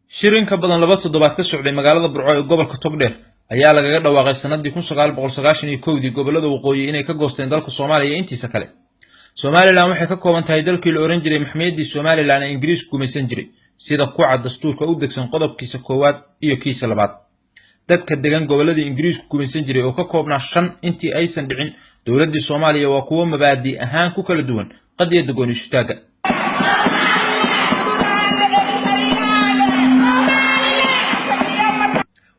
Shir in ka badan 2 toddobaad ka socday magaalada Burco ee gobolka Togdheer ayaa lagaga dhawaaqay sanadii 1991dii gobollada waqooyi inay ka goosteen dalka Soomaaliya intiisa kale. Somalilan waxay ka kooban tahay dalkii la oran jiray maxmiyadii Somalilan ee Ingiriisku gumaysan jiray, sida ku cad dastuurka u degsan qodobkiisa koowaad iyo kiisa labaad. Dadka degan gobolladii Ingiriisku gumaysan jiray oo ka koobnaa 5 intii aysan dhicin dowladdii Soomaaliya waa kuwo mabaadi ahaan ku kala duwan qadiyadda gooni isutaagga.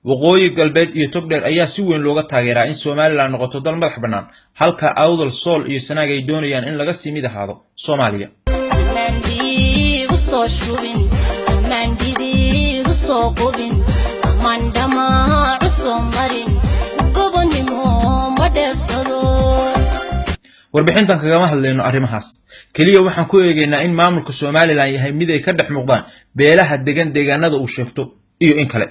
Waqooyi galbeed iyo Togdheer ayaa si weyn looga taageeraa in Somalilan noqoto dal madax bannaan, halka Awdal, Sool iyo Sanaag ay doonayaan in laga sii mid ahaado Soomaaliya. Warbixintan kagama hadlayno arrimahaas. Keliya waxaan ku eegaynaa in maamulka Somalilan yahay mid ay ka dhex muuqdaan beelaha degan deegaanada uu sheegto iyo in kale.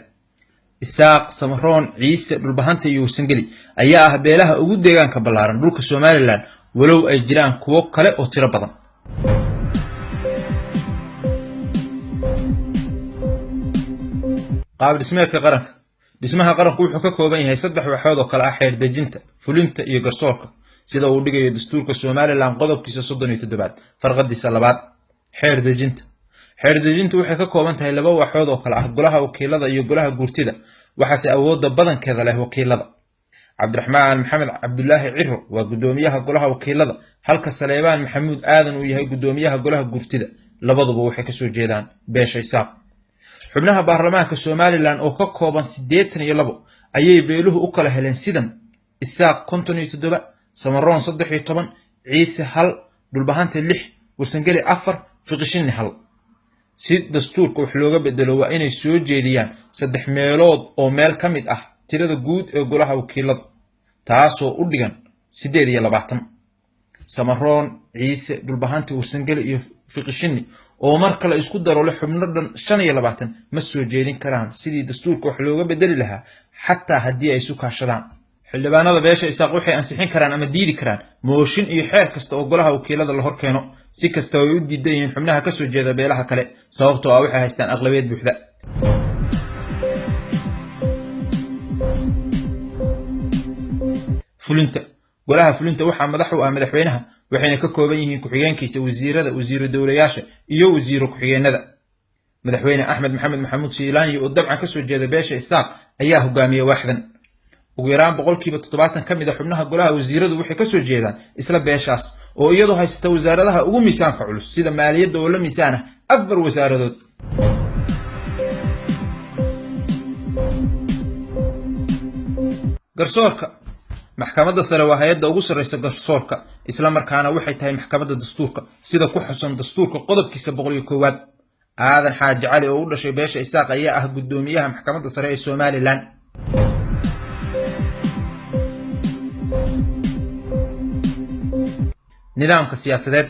Isaaq, Samaroon, Ciise, Dhulbahanta iyo Warsangeli ayaa ah beelaha ugu deegaanka ballaaran dhulka Somalilan, walow ay jiraan kuwo kale oo tiro badan. Qaab dhismeedka qaranka. Dhismaha qaranku wuxuu ka kooban yahay 3 waxood oo kala ah xeer dejinta, fulinta iyo garsoorka, sida uu dhigayo dastuurka Somalilan qodobkiisa 37aad farqadiisa labaad. Xeer dejinta. Xeer dejintu waxay ka kooban tahay 2 waxood oo kala ah golaha wakiilada iyo golaha guurtida, waxaase awoodda badankeeda leh wakiilada. Cabdiraxmaan Maxamed Cabdulaahi Ciro waa guddoomiyaha golaha wakiilada, halka Saleebaan Maxamuud Aadan uu yahay guddoomiyaha golaha guurtida. Labaduba waxay kasoo jeedaan beesha Isaaq. Xubnaha baarlamaanka Somalilan oo ka kooban 82 ayay beeluhu u kala heleen sidan: Isaaq 57, Samaroon 13, Ciise 1, Dhulbahante 6, Warsangeli 4, Fiqishinni 1. Si dastuurka wax looga bedelo waa inay soo jeediyaan 3 meelood oo meel ka mid ah tirada guud ee golaha wakiilada, taasoo u dhigan 28. Samaroon, Ciise, Dhulbahante, Warsangeli iyo Fiqishinni oo mar kale isku daro leh xubno dhan 25 ma soo jeedin karaan sidii dastuurka wax looga bedeli lahaa, xataa haddii ay isu kaashadaan. Xildhibaanada beesha Isaaq waxay ansixin karaan ama diidi karaan mooshin iyo xeer kasta oo golaha wakiilada la hor keeno, si kasta ay u diidan yihiin xubnaha ka soo jeeda beelaha kale, sababtoo ah waxay haystaan aqlabiyad buuxda. Fulinta. Golaha fulinta waxaa madax u ah madaxweynaha, waxayna ka kooban yihiin ku-xigeenkiisa, wasiirada, wasiiro dowlayaasha iyo wasiiro ku-xigeenada. Madaxweyne Axmed Maxamed Maxamuud Siilaanyi oo dabcan kasoo jeeda beesha Isaaq ayaa hogaamiya waaxdan. Ugu yaraan 70% ka mid a xubnaha golaha wasiiradu waxay kasoo jeedaan isla beeshaas, oo iyadoo haysata wasaaradaha ugu miisaanka culus sida maaliyadda oo la miisaan ah 4 wasaaradood. Garsoorka. Maxkamadda sare waa hay-adda ugu sarreysa garsoorka, isla markaana waxay tahay maxkamadda dastuurka, sida ku xusan dastuurka qodobkiisa 101aad. Aadan Xaaji Cali oo u dhashay beesha Isaaq ayaa ah guddoomiyaha maxkamadda sare ee Somalilan. Nidaamka siyaasadeed.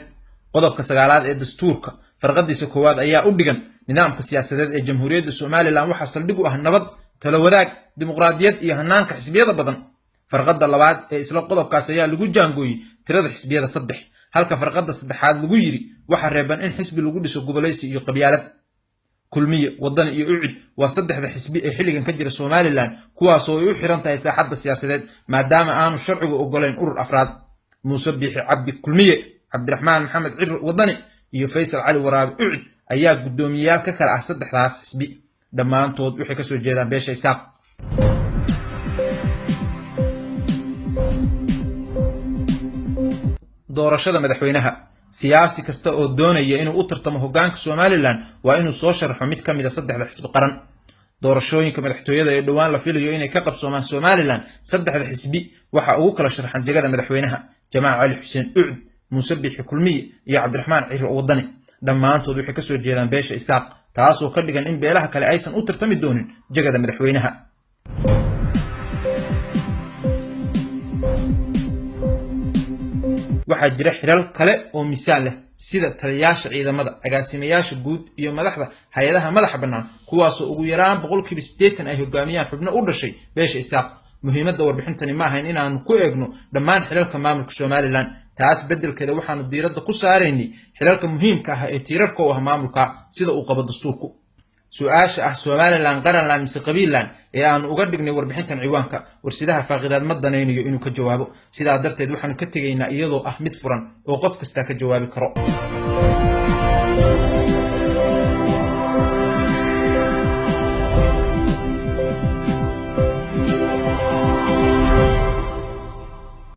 Qodobka 9aad ee dastuurka farqadiisa koowaad ayaa u dhigan nidaamka siyaasadeed ee Jamhuuriyadda Somalilan waxaa saldhig u ah nabad, talo wadaag, dimuqraadiyad iyo hanaanka xisbiyada badan. Farqadda labaad ee isla qodobkaas ayaa lagu jaangooyey tirada xisbiyada 3, halka farqadda saddexaad lagu yiri waxaa reeban in xisbi lagu dhiso gobolaysi iyo qabyaalad. Kulmiye, Wadani iyo Ucid waa 3da xisbi ee xilligan ka jira Somalilan, kuwaasoo ay u xiran tahay saaxadda siyaasadeed maadaama aanu sharcigu ogolayn urur afraad. Muuse Biixi Cabdi Kulmiye, Cabdiraxmaan Maxamed Ciro Wadani iyo Faysal Cali Waraabe Ucid ayaa guddoomiyeyaal ka kala ah 3daas xisbi. Dhammaantood waxay kasoo jeedaan beesha Isaaq. Doorashada madaxweynaha. Siyaasi kasta oo doonaya inuu u tartamo hoggaanka Somalilan waa inuu soo sharaxo mid ka mid a 3da xisbi qaran. Doorashooyinka madaxtooyada ee dhowaan la filayo inay ka qabsoomaan Somalilan, 3da xisbi waxa ugu kala sharxan jagada madaxweynaha Jamaal Cali Xuseen Ucd, Muuse Biixi Kulmiye iyo Cabdiraxmaan Ciro Wadani. Dhammaantood waxay kasoo jeedaan beesha Isaaq, taasoo ka dhigan in beelaha kale aysan u tartami doonin jagada madaxweynaha. Waxaa jira xilal kale oo miisaan leh sida taliyayaasha ciidamada, agaasimayaasha guud iyo madaxda hay-adaha madaxa bannaan, kuwaasoo ugu yaraan 80% ay hogaamiyaan xubno u dhashay beesha Isaaq. Muhiimadda warbixintani ma ahayn inaanu ku eegno dhammaan xilalka maamulka Somalilan, taas beddelkeeda waxaanu diiradda ku saaraynay xilalka muhiimka ah ee tiirarka u ah maamulka sida uu qabo dastuurku. Su-aasha ah Somalilan qaranland mise qabiilland ee aanu uga dhignay warbixintan ciwaanka, warsidaha faaqidaad ma danaynayo inuu ka jawaabo. Sidaa darteed waxaanu ka tegaynaa iyadoo ah mid furan oo qof kastaa ka jawaabi karo.